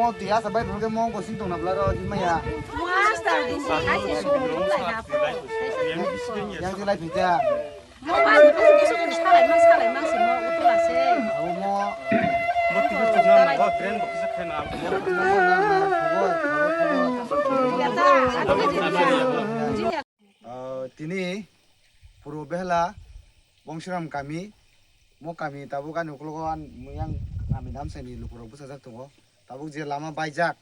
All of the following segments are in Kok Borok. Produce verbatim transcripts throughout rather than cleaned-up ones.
Oh, tiya sabai phunke mo ko sing tongna bla ro himaya. Master di si hai si so lai na pro. Yang di lai pita. Mo ba ni ko so ko salai man salai man si mo utula se. Abo mo. Mo ticket chukna mo train bo kisa khaina. Ya ta. Ah, tini puro behla Bongsiram kami, mo kami tabuk ani ukologo ang muyang kami namsani lukurok bwsajak tongo. Tabuk je lama baijak,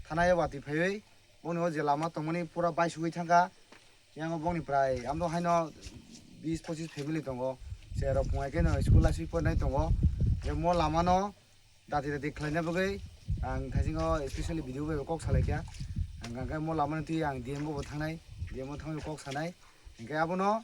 thanayo watwi phaiwi, boni o je lama tongmani pura baisugwi thangkha. Yang bongni prai amdo haino bis pochis family tongo. Cherok phungai khe no school asui pornai tongo. Je mo lamano dati dati khlaina bagwi ang thaisingo specially video bai kok salaikha. Ang hwnkhe mo lamani twi ang D M bo thangnai, D M o thangwi kok sanai. Hwnkhe abono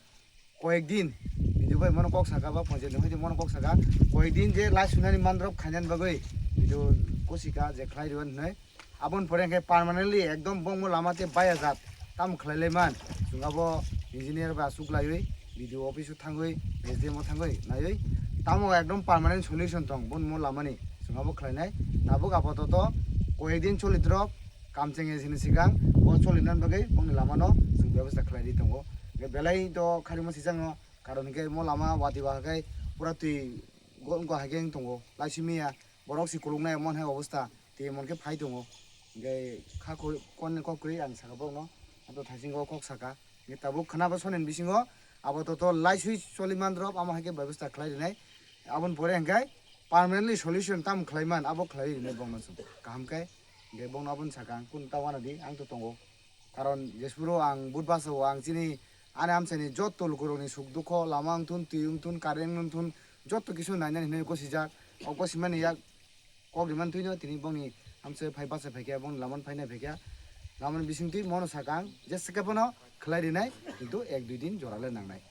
koyek din video bai mono kok saka ba ponchayat ni hoite mono kok saka. Koyek din je lai sunani mandrop khainani bagwi video kosika je khlai rw hinwi. Aboni pore hwnkhe permanently ekdom bongmo lama tei baya jat tamo khlai lai man. Chwng abo engineer ba aswk laiwi video office o thangwi S D M o thangwi naiwi tamo ekdom permanent solution tong bongmo lamani chwng abo khlainai. Tabuk apatot koyek din choli drop kamcheng sini sikang bo choli nan bagwi bongni lamano chwng bebasta khlai di tongo. Hwnkhe belai to kharima sijakno karon hwnkhe mo lama watwi ba hwnkhe pura twi go wngkha hai khe wng tongo laisimiya borok si kuluknai mon hai obostha. Tei mon khe phai tongo. Hwnkhe kha kok kwrwi ang saka borokno. Abo thaisingo kok saka. Hwnkhe tabuk khwnaba sonini bisingo abo to to laiswi choli mandrop amo hai khe bebasta khlai rinai. Aboni pore hwnkhe permanently solution tamo khlai man abo khlai rinai bongno chwng. Kaham khe hwnkhe bongno aboni saka ang kun ta wana di ang to tongo. Karon jesphuru ang budbasa o ang chini ani amchaini jotto lukurokni suk dukho lama wngthun twi wngthun current wngthun jotto kisu nainani hinwi gosijak. O gosimani yak kok rimani twino tini bongni hamse phai bachai phaikha bongni lamani phainai phaikha. Lamani bisingtwi mono sakang jesa khe bono khlai rinai kintu ek dui din jora le nangnai.